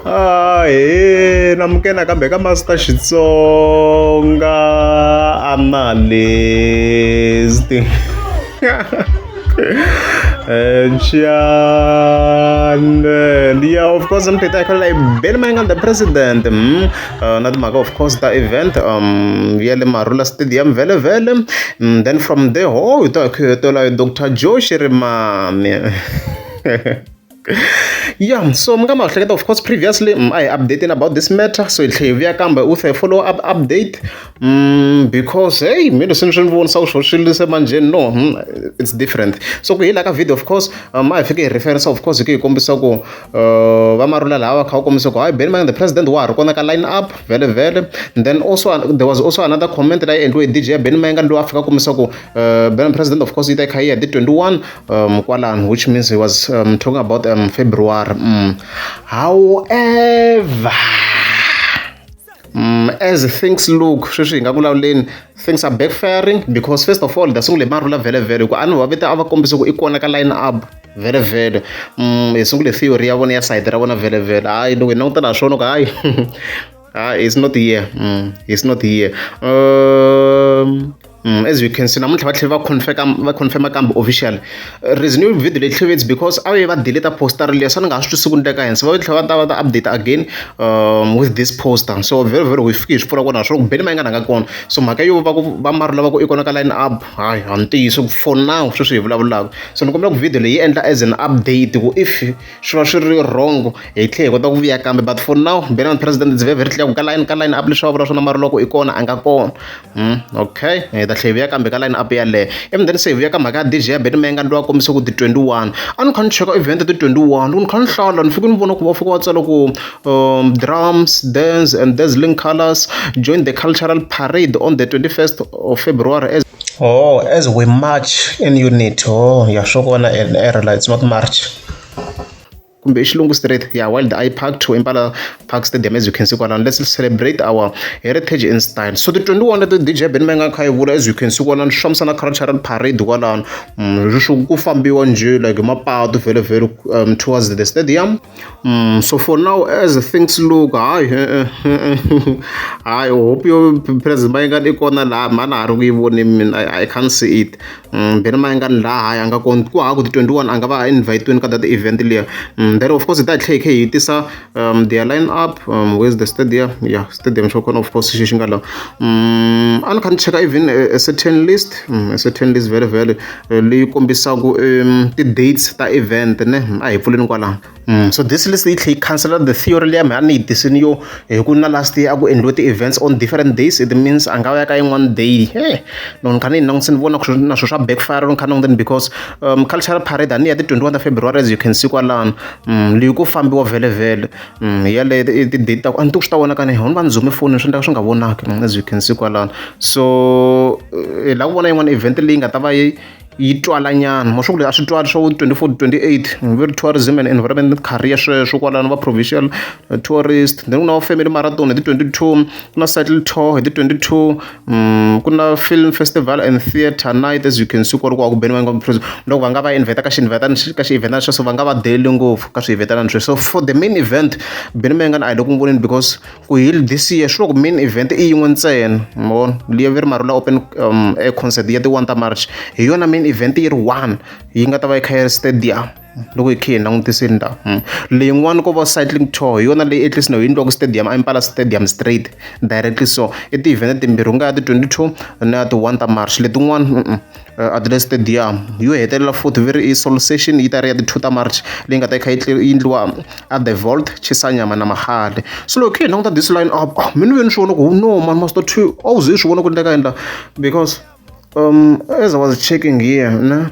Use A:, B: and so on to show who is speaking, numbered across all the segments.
A: Ahee namukela nakambe ka Master Xitsonga Analyst. Channel. Yeah, of course, I'm Peter Khala Ben Mayengani the president. Na timhaka of course ta event ya le Marula Stadium vhele vhele. Then from there ho hi ta hi khuhetela hi Dr. Joe Shirimani. Yeah, so mi nga ma hleketa of course previously a hi updating about this matter, so hi tlhe hi vuya kambe with a follow up update because hey, mina se ni swi ni vonisa ku swo swi se manjhe no it's different. So ku hi la ka video of course a hi fike hi reference of course hi ku hi kombisa ku va Marula lava kha va kombisa ku hayi, Benny Mayengani the president wa ha ri kona ka line up vhele vhele. And then also there was also another comment leyi endliwe hi DJ ya Benny Mayengani loyi a fika kombisa ku Benny president of course yi ta yi kha yi ya ti 21 kwalano, which means he was talking about February. However, as things look sweswi hi nga vulavuleni, things are backfiring because first of all da sungule Marula vhele vhele ku a ni va vita a va kombisa ku i kona ka line up vhele vhele. Hi sungule theory ya vona ya side ra vona vhele vhele. Hayi, loko hi languta na swona ku hayi hayi, it's not here. It's not here. As you can see, namuntlha va tlhela va confirma kambe official. Reason yo video leyi tlhela it's because a va delete poster liya, se ni nga ha swi twisi ku ndleka yini, se va tlhela va ta va ta update again with this poster. So very very hi fike hi swi pfula kona swa ku Benny Mayengani nga kona. So mhaka yo va ku va Marula va ku i kona ka line up, hayi, ha ntiyiso for now sweswi hi vulavulaka. So ni kombela ku video leyi yi endla as an update ku if swi va swi ri wrong hi tlhela hi kota ku vuya kambe, but for now Benny president, it's very very clear ku ka line up leswi va vula swona Marula ku i kona, a nga kona. Okay, hi ta tlhela hi vuya kambe ka line up yaleyo. Ivi then se hi vuya ka mhaka ya DJ ya Benny Mayengani loyi a kombisa ku ti 21. A ni kha ni cheka event ti 21, loko ni kha ni hlawula ni fike ni vona ku va fika va tsala ku "Drums, dance and dazzling colors, join the cultural parade on the 21st of February as oh as we march in unity." Oh ya, swo kona an error la, it's not march kumbe i xilungu straight ya Wild Eye Park to Impala Park Stadium, as you can see kwalano. "Let's celebrate our heritage in style." So ti 21 leti DJ Benny Mayengani kha yi vula, as you can see kwalano, swi fambisana na cultural parade kwalano. Leswi ku fambiwa njhe like hi mapatu vhele vhele towards the stadium. So for now as things look, hayi hayi, hope yo president Mayengani i kona laha mhana ha ri ku yi voni mina. I can't see it. Benny Mayengani laha hayi a nga kona ku hava ku ti 21 a nga va a invite-wini ka that event liya. Then of course hi ta tlhela hi kha hi tisa their line up. Where's the stadium? Yeah, stadium xo kona of course xi xi nga la. A ni kha ni cheka even a certain list, a certain list vhele vhele leyi kombisaka ti-dates ta event ne. A hi pfuleni kwalaho. So this list yi tlhela yi cancela the theory liya mhani ni yi tisini yo hi ku na last year a ku endliwe ti-events on different days, it means a nga ya ka yin'wana day. Hey, loko ni kha ni yi langutisa ni vona ku na swo swa backfire ni kha ni languteni because cultural parade a ni ya ti 21 ta February, as you can see kwalano. Leyi ku fambiwa vhele vhele yaleyo i ti-date ta ku a ni tivi ku swi ta vonaka ni ni va ni zoome foni swi endleka swi nga vonaki, as you can see kwalano. So hi lava ku vona yin'wana event leyi nga ta va yi yi twala nyana ma swi ku a swi twali swo 24 28 ve ri tourism and environment career sweswo kwalano va provincial tourist. Then ku na family marathon hi ti 22, ku na cycle tour hi ti 22, ku na film festival and theatre night, as you can see kwalo ku Benny Mayengani. Loko va nga va invite ka xi ka xi-event xexo va nga va deli ngopfu ka swi-eventana sweswo. So for the main event Benny Mayengani a hi le ku voneni because ku hi this year swi loko main event i yin'we ntsena ma vona liya ve ri Marula open air concert ya ti 1 ta March, hi yona main event yi ri one yi nga ta va yi kha yi ri stadium loko hi kha hi langutisini la. Leyin'wana ko va cycling tour, hi yona leyi at least na yi endliwaka stadium a Impala Stadium straight directly. So i ti-event timbirhi ku nga ya ti 22 na ya ti 1 ta March, letin'wana a ti le stadium. Yo hetelela futhi ve ri i soul session yi ta ri ya ti 2 ta March leyi nga ta yi kha yi endliwa at The Vault Chisanyama na Mahale. So loko hi languta this line up, ah, mina ni swi vona ku no man, Master T a wu ze i swi vona ku endleka yini la because as I was checking here ne.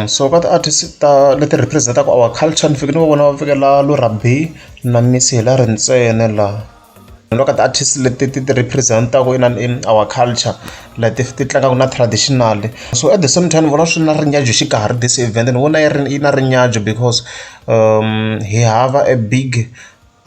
A: So ka ti-artist ta leti represent-aka our culture ni fike ni va vona va fike la Lora B na Miss Hillary ntsena la. Loko ka ti-artist leti ti ti represent-aka inani our culture leti ti tlangaka na traditional, so at the same time ni vona swi na rinyajo xikarhi this event, ni vona yi ri yi na rinyajo because hi hava a big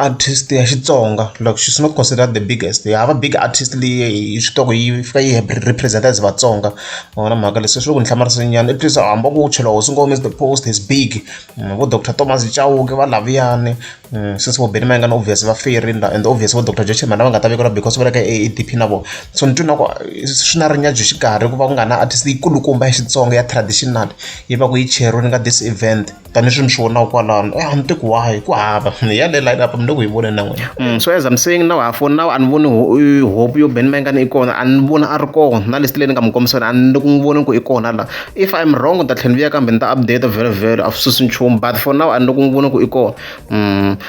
A: artist ya Xitsonga, like she's not considered the biggest. Hi hava big artist leyi hi swi tiva ku yi fika yi represent as Vatsonga ma vona mhaka leswi swi ku ni hlamarisa nyana. At least hambi ku chela hosi ngome is the post is big, vo Dr Thomas Chauke va laviyani. Since vo Benny Mayengani obvious va feyerini la and obvious vo Dr Joe Shirimani va nga ta vekeriwa because va le ka A_A_D_P na vona. So ni twi na ku swi na rinyadyo xikarhi ku va ku nga na artist yikulukumba ya Xitsonga ya traditional yi va ku yi cheriwile ka this event tanihileswi ni swi vonaka kwalano. A ni tivi ku why ku hava hi yaleyo line up mi le ku yi voneni na n'wina. So as I'm saying now for now a ni voni hope yo Benny Mayengani i kona a ni voni a ri kona na list leyi ni nga mi kombisa yona a ni le ku n'wi voneni ku i kona la. If I'm wrong ni ta tlhela ni vuya kambe ni ta update vhele a swi susi nchumu but for now a ni le ku n'wi voni ku i kona.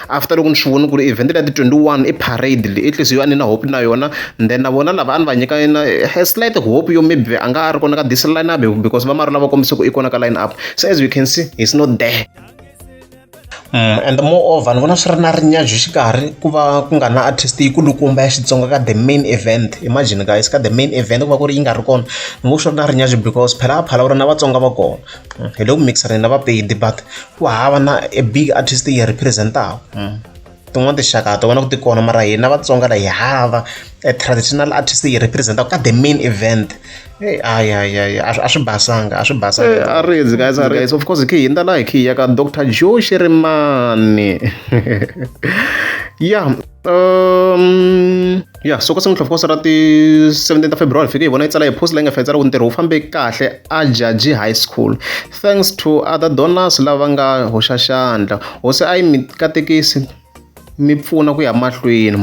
A: After loko ni swi voni ku ri event leya ti-21 i parade leyi at least yo a ni na hope na yona then na vona lava a ni va nyika na a slight hope yo maybe a nga a ri kona ka this line up because va Marula va kombise ku i kona ka line up so as you can see he's not there. And moreover ni vona swi ri na rinyadyo xikarhi ku va ku nga na artist yikulukumba ya Xitsonga ka the main event imagine guys ka the main event ku va ku ri yi nga ri kona ni vona swi ri na rinyadyo because phela a Phalaborwa na Vatsonga va kona hi le ku mixereni na Vapedi but ku hava na a big artist yi represent-aka. Tin'wani tinxaka ha ti vona ku ti kona mara hina Vatsonga la hi hava a traditional artist yi represent-aka ka the main event. Hayi a swi basanga a swi basanga. A ridzi guys a guys of course hi khe hi hundza laha hi khe hi ya ka Dr Joe Shirimani. Yeah yeah so ka siku of course ra ti 17 ta February fike hi vona yi tsala hi post leyi nga fika yi tsala ku ntirho wu fambe kahle a Jaji High School thanks to other donors lava nga hoxa xandla hosi a yi mi katekisi mi pfuna ku ya mahlweni.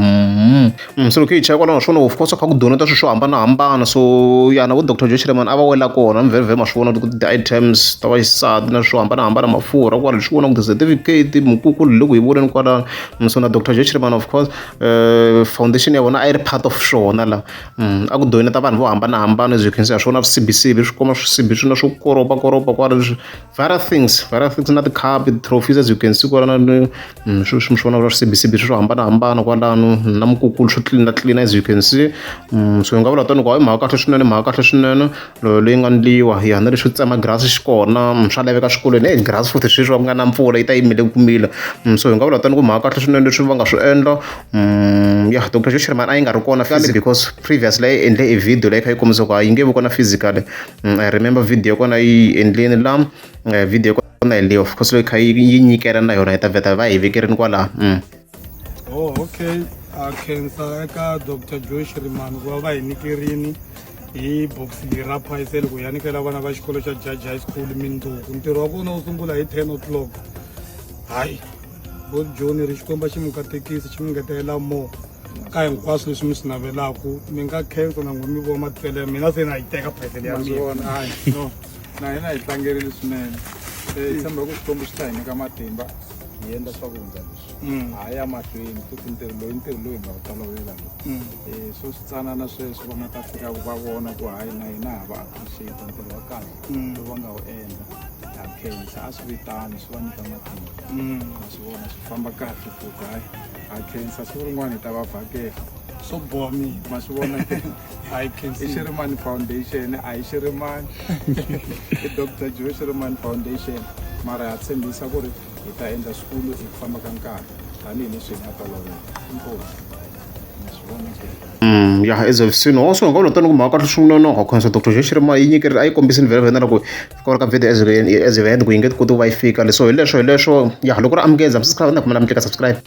A: So loko hi cheka kwalaho naswona of course kha ku donate swilo swo hambanahambana so ya na vo Dr Joe Shirimani a va wela kona mi vhele ma swi vona ku ti-items ta vaxisati na swo hambanahambana mafurha kwala swi vona ku ti-certificate mukukulu hi le ku hi voneni kwalano. So na Dr Joe Shirimani of course foundation ya vona a yi ri part of swona la. A ku donate vanhu vo hambanahambana as you can see ha swi vona swisibi swi komba swisibi swi na swo koropa koropa kwala various things various things na ti-cup trophies as you can see kwalano swi swi vona swisibi swo hambanahambana kwalano na mukukulu swo tlilina tlilina as you can see. So hi nga vula tani ku hayi mhaka kahle swinene mhaka kahle swinene leyi nga ndliwa ya na leswo tsema grass xi kona swa laveka swikolweni hey grass futhi sweswi ku nga na mpfula yi ta yimile ku mila. So hi nga vula tani ku mhaka kahle swinene leswi va nga swi endla. Ya Dr Joe Shirimani a yi nga ri kona because previously a yi endle e video leyi kha yi kombisa ku a yi nge vi kona physically. I remember video ya kona yi endleni la video ya kona hi leyi of course leyi kha yi nyikela na yona hi ta vheta va hi vekerini kwalaha.
B: Oh okay, a khensa eka Dr Joe Shirimani ku va va hi nyikerini hi box leri ra phayisele ku ya nyikela vana va xikolo xa Jaji High School mindzuku. Ntirho wa kona wu sungula hi 10 o'clock. Hayi bo John ri Xikwembu xi mi katekisi xi mi ngetelela more ka hinkwaswo leswi mi swi navelaku. Mi nga khensa na n'we mi vona matwele ya mina se na yi teka phayisele ya mina.
C: Hayi no na hina hi tlangerile swinene. Hi tshemba ku Xikwembu xi ta hi nyika matimba hi endla swa ku hundza leswi. Ha ya mahlweni futhi ntirho lowu i ntirho lowu hi nga wu tolovela lowu. Swo switsanana sweswo va nga ta fika va vona ku hayi na hina ha va appreciate ntirho wa kahle lowu va nga wu endla. Ha khensa a swi vitani swi va nyika matimba. Ma swi vona swi famba kahle futhi hayi ha khensa siku rin'wana hi ta va vhakela.
B: Swo boha mina.
C: Ma swi vona ke?
B: Hayi khensa.
C: I Shirimani Foundation a hi Shirimani. I Dr Joe Shirimani Foundation mara ha tshembisa ku ri hi ta endla swikulu hi ku famba ka nkarhi tanihileswi hi nga tolovela. Inkosi. Ma swi vona ke?
A: Yeah as I've seen also nga vula tani ku mhaka kahle swinene ha khensa Dr Joe Shirimani yi nyikerile a yi kombisini vhele vhele na loko fika ka video as event ku yi nge koti ku va yi fika so hi leswo hi leswo ya loko ri amukeza subscribe na kumela mi tlika subscribe.